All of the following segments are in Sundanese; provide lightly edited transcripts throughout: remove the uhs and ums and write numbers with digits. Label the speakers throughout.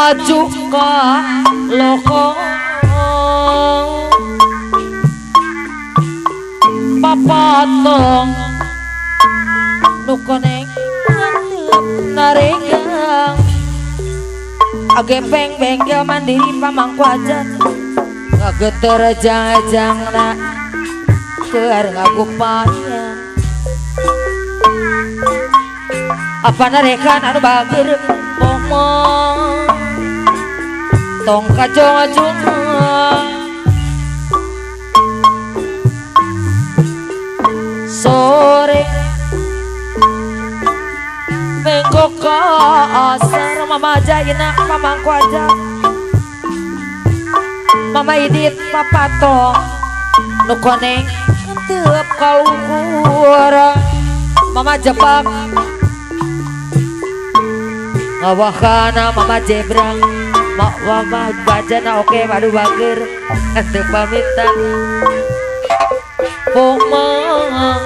Speaker 1: Maju ka loko papatong nu koneng naregang agepeng bengkel mandiri pamangku hajat ngageter jang-jangna keur ngagupayan apa narekan anu bager ngomong tong kajong-ajong sore mengko ka asar mama jayna pamangku aja mama idit papatong nu koneng teup kaluhur mama jebak ngawahana mama jebrang mama bajana oke waduh bager teu pamitan pomang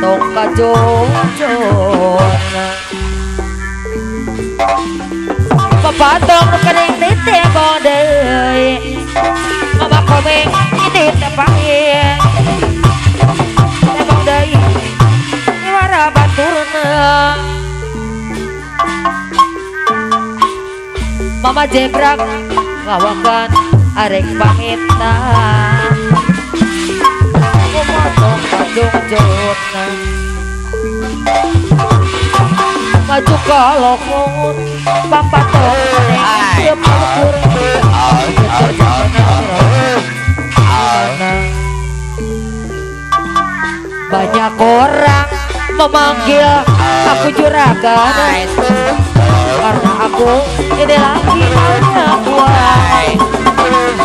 Speaker 1: tong kajong-jongna papatong nu koneng teh bodeui mama komeng ini teh pangin tebong deui nyuara baturna mama jebrak ngawakan arek pamitan motong kajong-jongna maju ka lohor papatong teu palukur banyak orang memanggil aku juragan karena aku ini lagi banyak uang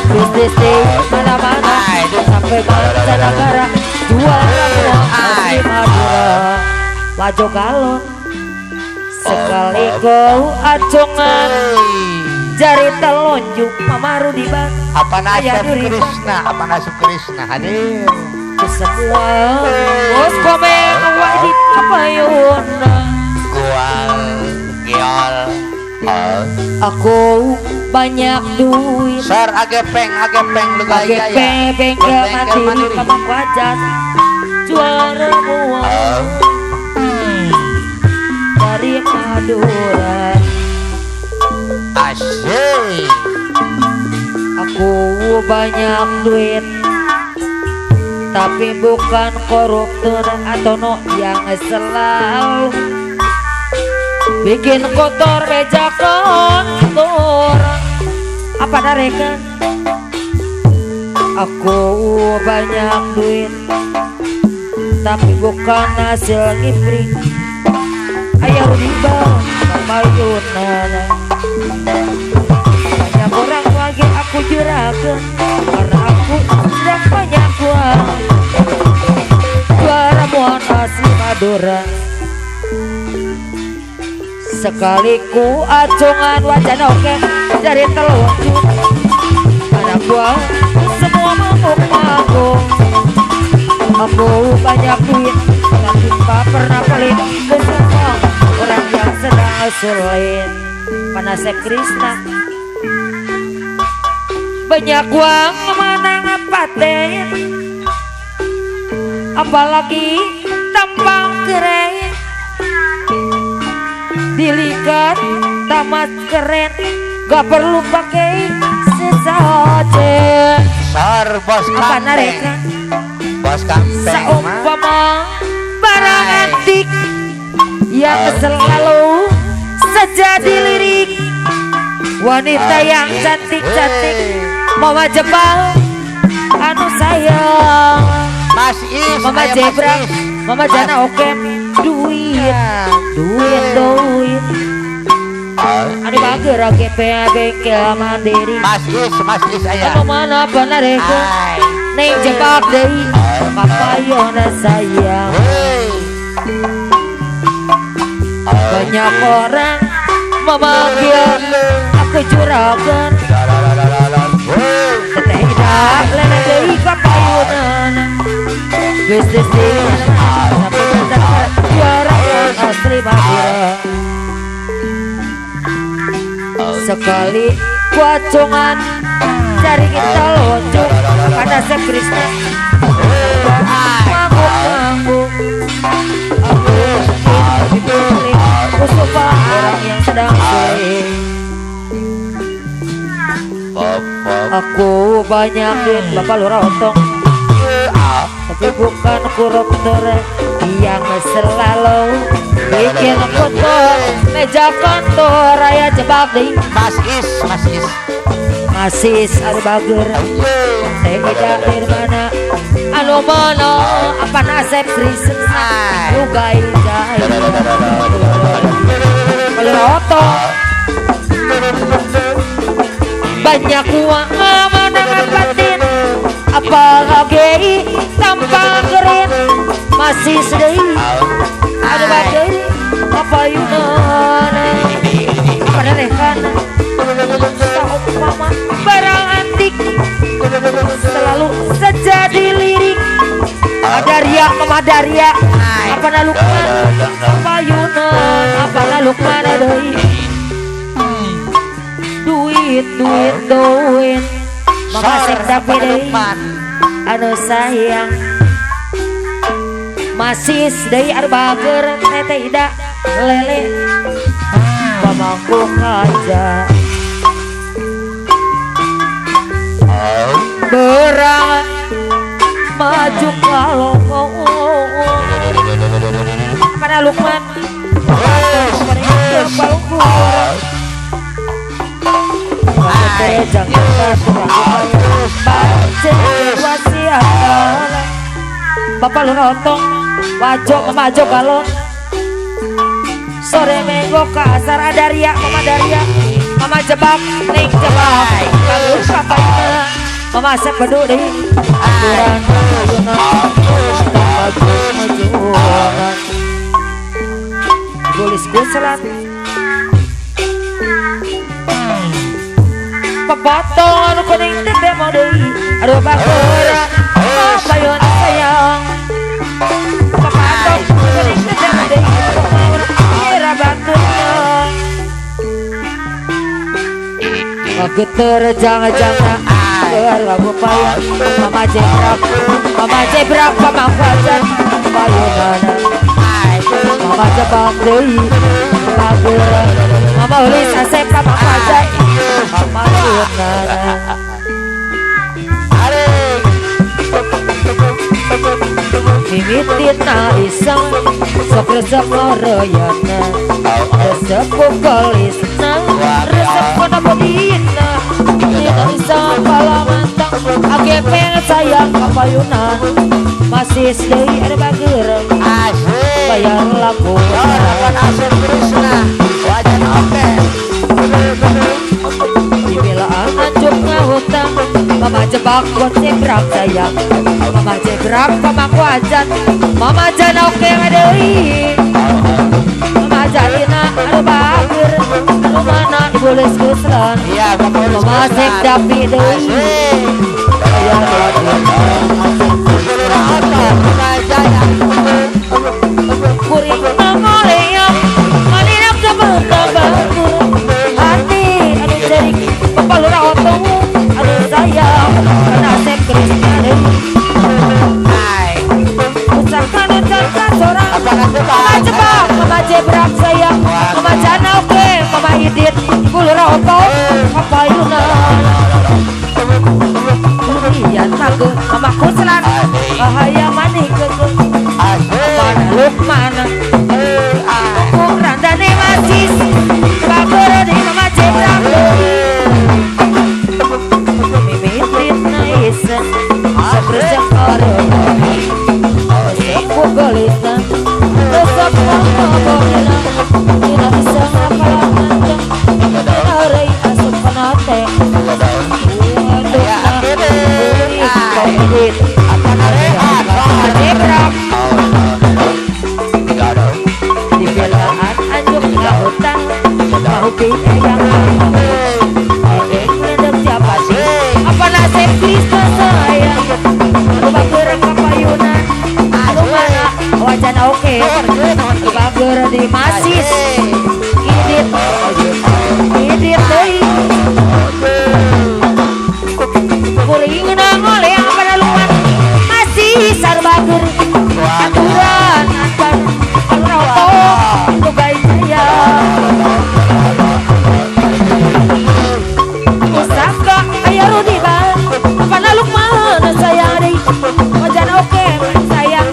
Speaker 1: bisnis di mana-mana sampai mancanegara juara uang asli Madura wajo galon sekali kau acungan jari telunjuk mamaru di bang
Speaker 2: apa nasib Krishna apa nasib Krishna hadir
Speaker 1: semua bos komen wajib apa yuna
Speaker 2: gual giol
Speaker 1: aku banyak duit
Speaker 2: sor agepeng agepeng lu gaya
Speaker 1: agepeng bengkel mandiri pamangku hajat juara uang dari Madura
Speaker 2: asik
Speaker 1: aku banyak duit tapi bukan koruptor atau no yang selalu bikin kotor meja kantor apa narekan aku banyak duit tapi bukan hasil ngibring ayah riba sama yunana banyak orang lagi aku juragan karena aku sedang banyak uang juara muan asli Madura sekali ku acungan wajah oke dari telunjuk anak gua semua mabuk-mabuk aku banyak duit tapi tak pernah pelit ke semua orang yang sedang sulit Panasep Krishna banyak uang menang paten apalagi tampang keren dilihat tamat keren gak perlu pakai sesajen
Speaker 2: sor bos kampeng bos kampeng
Speaker 1: seumpama barang antik yang selalu saja dilirik wanita yang cantik-cantik mama jebal anu sayang
Speaker 2: Mas Is
Speaker 1: mama jebrak mama jana oke duit duit duit anu bager oke bengkel mandiri
Speaker 2: Mas Is ayah
Speaker 1: anu mana panareka neng jebak deui papayona sayang banyak orang memanggil aku juragan teteh ida lele deui kapayunan bisnis di sampai juara asli Madura. Sekali kuacungan cari kita loncong pada Krishna mabuk-mabuk. Aku suka orang yang sedang sulit. Aku banyak duit bapak lurah otong, tapi bukan koruptor yang selalu bikin kotor meja kantor raya jebak deh.
Speaker 2: Mas Is, Mas Is,
Speaker 1: Mas Is anu bager teh ida nirmana anu mana apa nasib Krishna lugai jai lurah otong. Banyak uang menangan batin, apalagi tanpa keren masih sedih. Ada badai apa yunana apa rekan seumpama barang antik selalu saja dilirik. Ada ria mama daria apa lukman apa yunan apa lukman deui duit duit duit mama sing tapi deui anu sayang masih deui anu bager teteh ida lele pamangku kaca berang maju kalau pada Lukman bapak lu nonton wajok maju galon sore minggu kasar ada ria mama daria mama jebak ning jebak kalau papanya mama sepedu deh aturan tulis kuselat pepotong kuning tete mau deui aduh bakura payon sayang pepotong kuning tete mau deui kira baturna geter jangan-jangan lagu payah mama jebrak mama wajan payunana mama jebak deui bageur mama ulis asep mama wajan mama yunana mimitina iseng sok resep ngoroyana resep kukolisna resep kona bodina tidak iseng palamantang agepeng sayang kapayunan masih deui ada bager bayar laku
Speaker 2: harapan Asep Krishna wajan oke
Speaker 1: dibelaan anjuk ngahutang mama jebak gocebrak sayang mama jebrak mama kuajan mama jan oke deui mama jalina anu bager anu mana ibu leus kuslan mama sek dapi deui bayar laku kuring mangoleang malinak sabeuh hati anu cerik papalura otong anu sayang kana Asep Krishna deui ucapkan ucapkan sorang mama jebak mama jebrak sayang mama jana oke mama idit ibu lurah otong papayunan iya tagu mama kuslan bahaya manih keke mana Lukman ukuran dane masis bager di mama jebrak mimitin naisen sok resep orono resep kugolisna resep ngobongina tidak bisa ngapalan dina rei asup kana teh Saka aya Rudiban apana Lukman sayang deui wajan oke sayang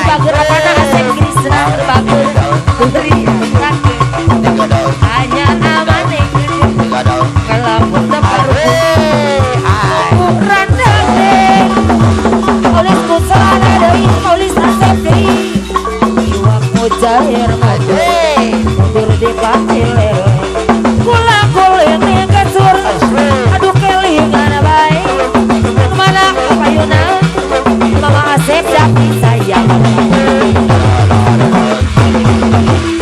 Speaker 1: bager apana Asep Krisna bager Putri Rake hanya amane kalamun teparu randang polis kuselana deui polis Asep deui iwak mujair mundur di patil kula kulene kasur aduh kelingan bae mana kapayuna Mama Asep Dapi sayang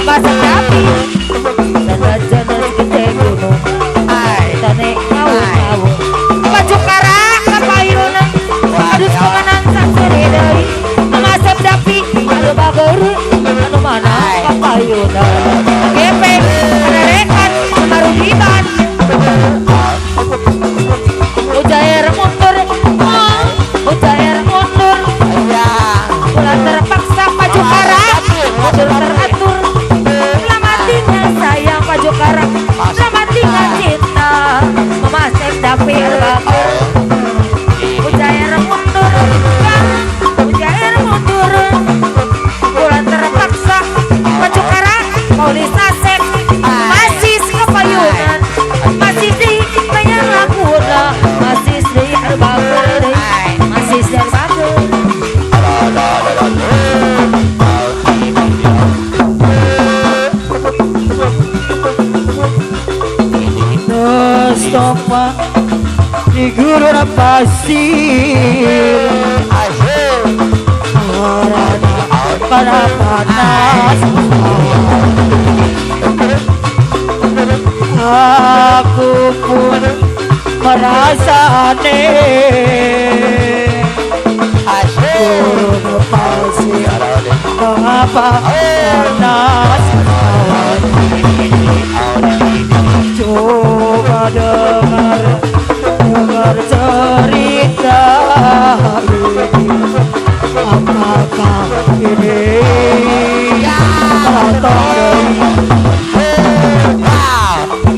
Speaker 1: Masak Dapi sanajan gede gunung tane ngawur-ngawur baju karak kapayuna aduh pengenan sakseri deui Mama Asep Dapi aduh bager anu mana kapayuna gepeng rekan Marudiban Ujair mundur Ujair mundur Kula terpaksa paju karak mundur teratur lama tinggal sayang paju karak lama tinggal cinta Mama Asep Dapi bager Ujair mundur Ujair mundur Kula terpaksa paju karak Polis Asep masih kepayunan masih di banyak laguna masih di bager masih di bager
Speaker 3: Mustafa di gurun pasir karena panas aku pun merasa aneh gurun pasir mengapa panas coba dengar dengar cerita ini apakah ini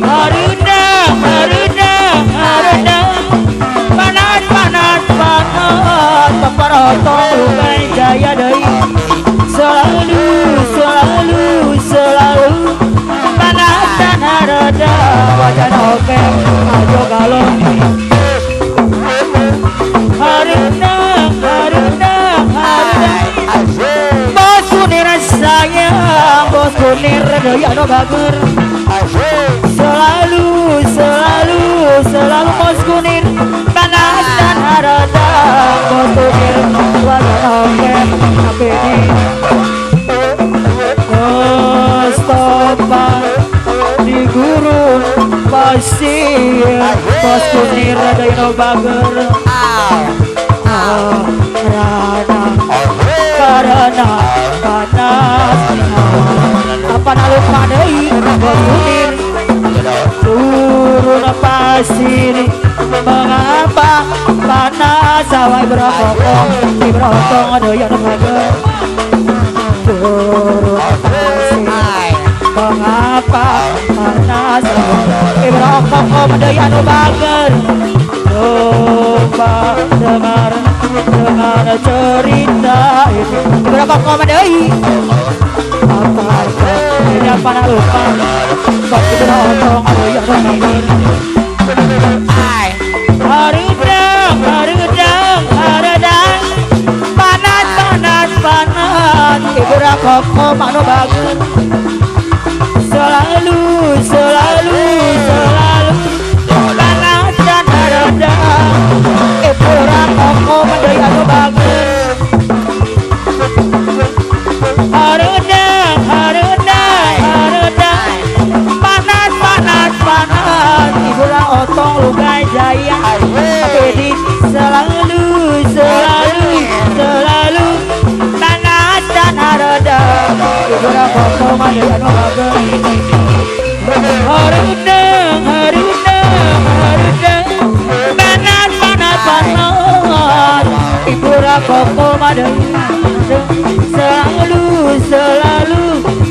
Speaker 3: Haruna haruna haruna panas panas panas paparotong lukai jaya deui selalu selalu selalu panas dan harada wajan oke ajo galon haruna haruna haruna bos kunir sayang bos kunir deui anu bager selalu selalu selalu bos kunir panas dan harada bos kunir wajan oke tapi Mustafa di gurun pasir bos kunir deui bager karena panas apa lupa deui bos kunir turun pasir mengapa panas awai berokok berotong deui anu bager turun pasir mengapa panas berokok deui anu bager coba dengar dengar cerita ini berapa koma deui apa ini apa lupa kok berotong deui anu bager harudang harudang harudang panas panas panas ibu rakoko mano bager selalu selalu selalu panas dan harudang ibu rakoko deui anu bager harudang harudang harudang panas panas panas ibu otong lukai jaya tapi selalu selalu selalu panas dan haradang ibu rakoko deui anu bager harudang harudang harudang panas panas panas ibu rakoko deui selalu selalu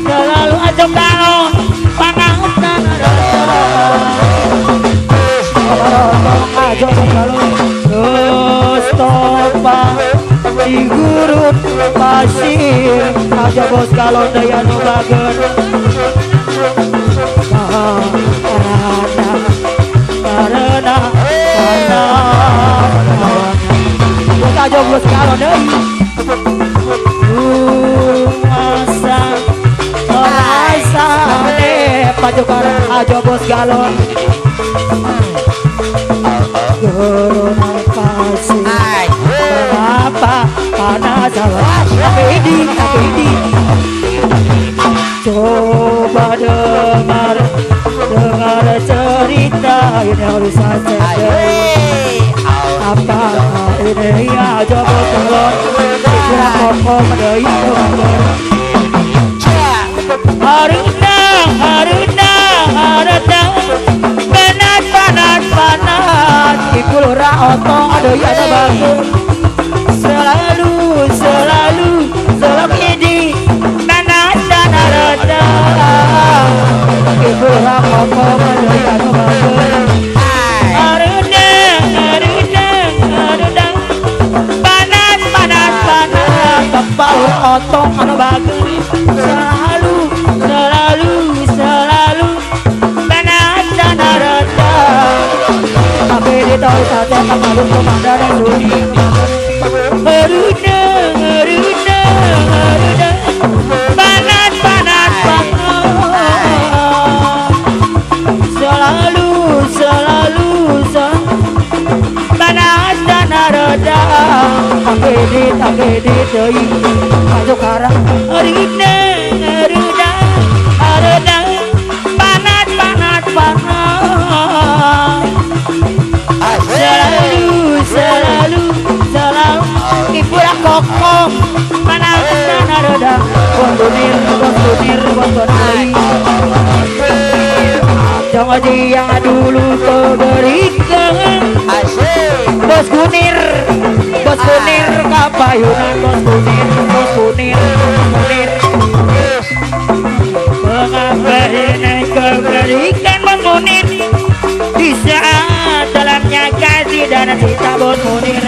Speaker 3: selalu aja galon panas dan haradang. Ajo bos galon deui anu bager. Karena karena bos ajo bos galon deui. Masa rasane pajokara ajo bos galon. Corona kasih apa panas ini ini. Coba dengar dengar cerita ini harus saja. Apa ini ya coba galon kira koko medei haruna haruna haruna panas panas panas ibu lurah otong ada ya ada bagus selalu selalu selalu ini panas dan haruna ibu lurah otong ada ya ada bagus haruna haruna haruna panas panas panas bapak lurah otong ada bagus selalu selalu selalu panas dan haruna. Tapi tahu saja tak malu komandan suri. Haruna haruna haruna panas panas panas selalu selalu selalu panas dan haruna. Tapi di deui pajokara haruna haruna haruna panas panas panas selalu selalu selalu ibu kokom panas dan haruna. Bondonir bondonir bondonir jangan yang dulu kau berikan. Bos Kunir bos Kunir kapayunan bos Kunir bos Kunir Kunir mengapa ini kau berikan bos Munir di saat dalamnya kasih dan cinta bos Munir.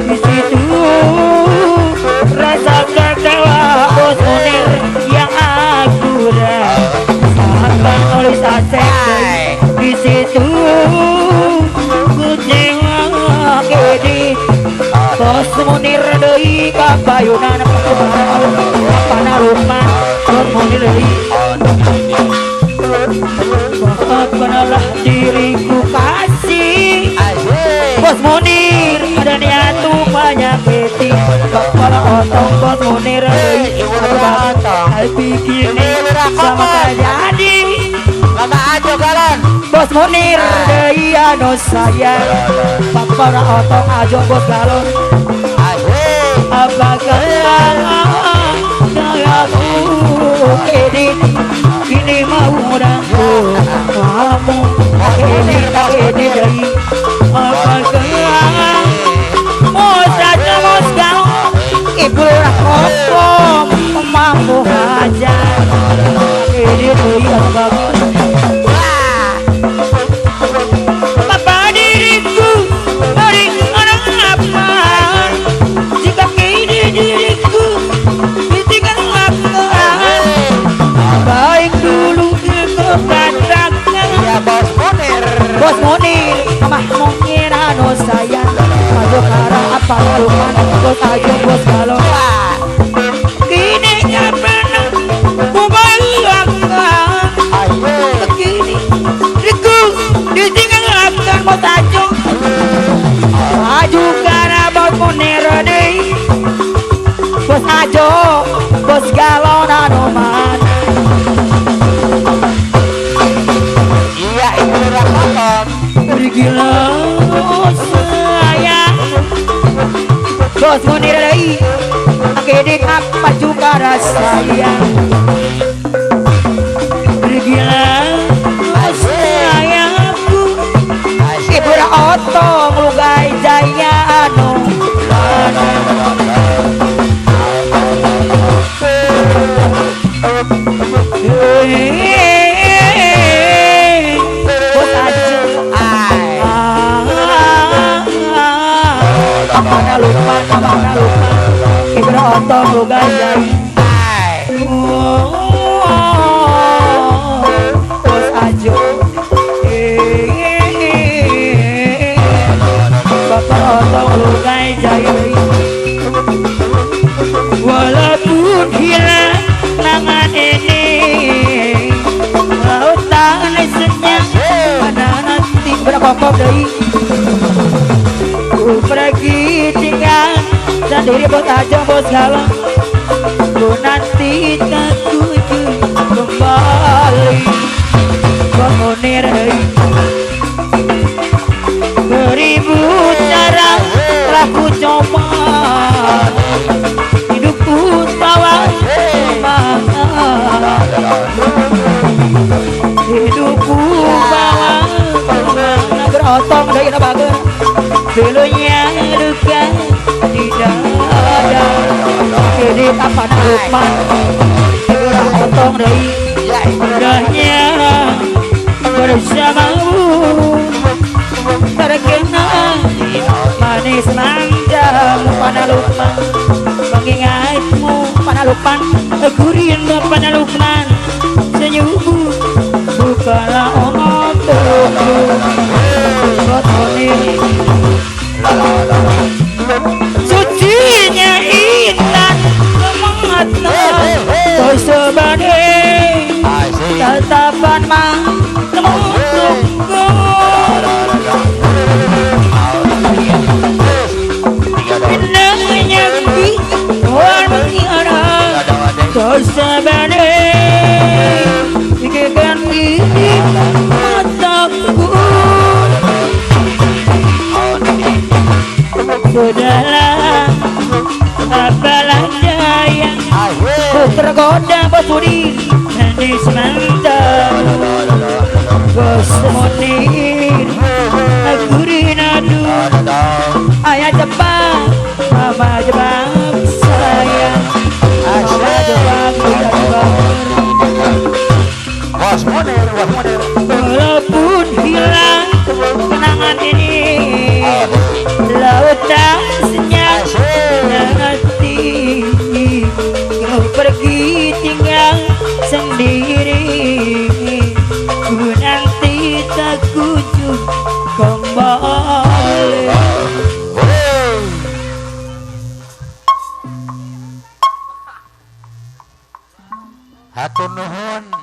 Speaker 3: Di situ rasa kecewa bos Munir yang aku rasakan oleh sasek. Di situ kecewa kini bos Munir deui kapayunan panaluman bos Munir deui. Maafkanlah diriku kasih bos Munir ada niat menyakiti kepala otong bos Munir pikir sama terjadi
Speaker 2: lama aja galon
Speaker 3: bos Munir deui anu sayang kepala otong aja bos galon. Apakah aku ini ini mau aku kamu ini ini dari apakah mau saja mau sekarang ibu rakokom mampu aja ini dari bagus. Apa diriku dari orang apa jika kini diriku ditinggal makan baik dulu katakan
Speaker 2: ya bos Munir
Speaker 3: bos Munir mah mungkin anu sayang maju kara apa luman bos aja bos galon kini gak pernah ku bayangkan kini diriku ditinggalkan bos aja maju kara bos Munir deui bos aja bos galon anu man.
Speaker 2: Iya ibu rakokom
Speaker 3: bergila sayang bos Munir deui akhirnya apa juga rasayang bergila sayangku ibu otong lugai jaya anu bos aja apa lupa apa lupa ibu Otong lu gajah Bos Ajo Bapak otong lu gajah. Walaupun hilang tangan ini, lautan senyap pada nanti berapa deui. Ku pergi tinggal sendiri bos aja bos galang. Ku nanti tak kunjung kembali. Bos Munir beribu cara telah ku coba, hidupku tawa hidupku bawa berotong dari bager dulunya duka tidak ada kini apa Lukman berotong dari indahnya bersamamu terkenal manis manjamu pada Lukman mengingatmu pada Lukman gurin pada Lukman senyummu bukanlah untukku. Sucinya intan mata sebagai tatapan matamu untukku. Indahnya sebagai pikirkan ini mataku. Sudahlah apalah daya ku tergoda bos Munir manis mantap bos Munir aku rindu ayah cepat mama jebak sayang mama jebak
Speaker 2: bos Munir bos Munir.
Speaker 3: Walaupun hilang kenangan ini, lautan senyap nanti kau pergi tinggal sendiri. Ku nanti tak kunjung kembali.
Speaker 2: Hatur nuhun.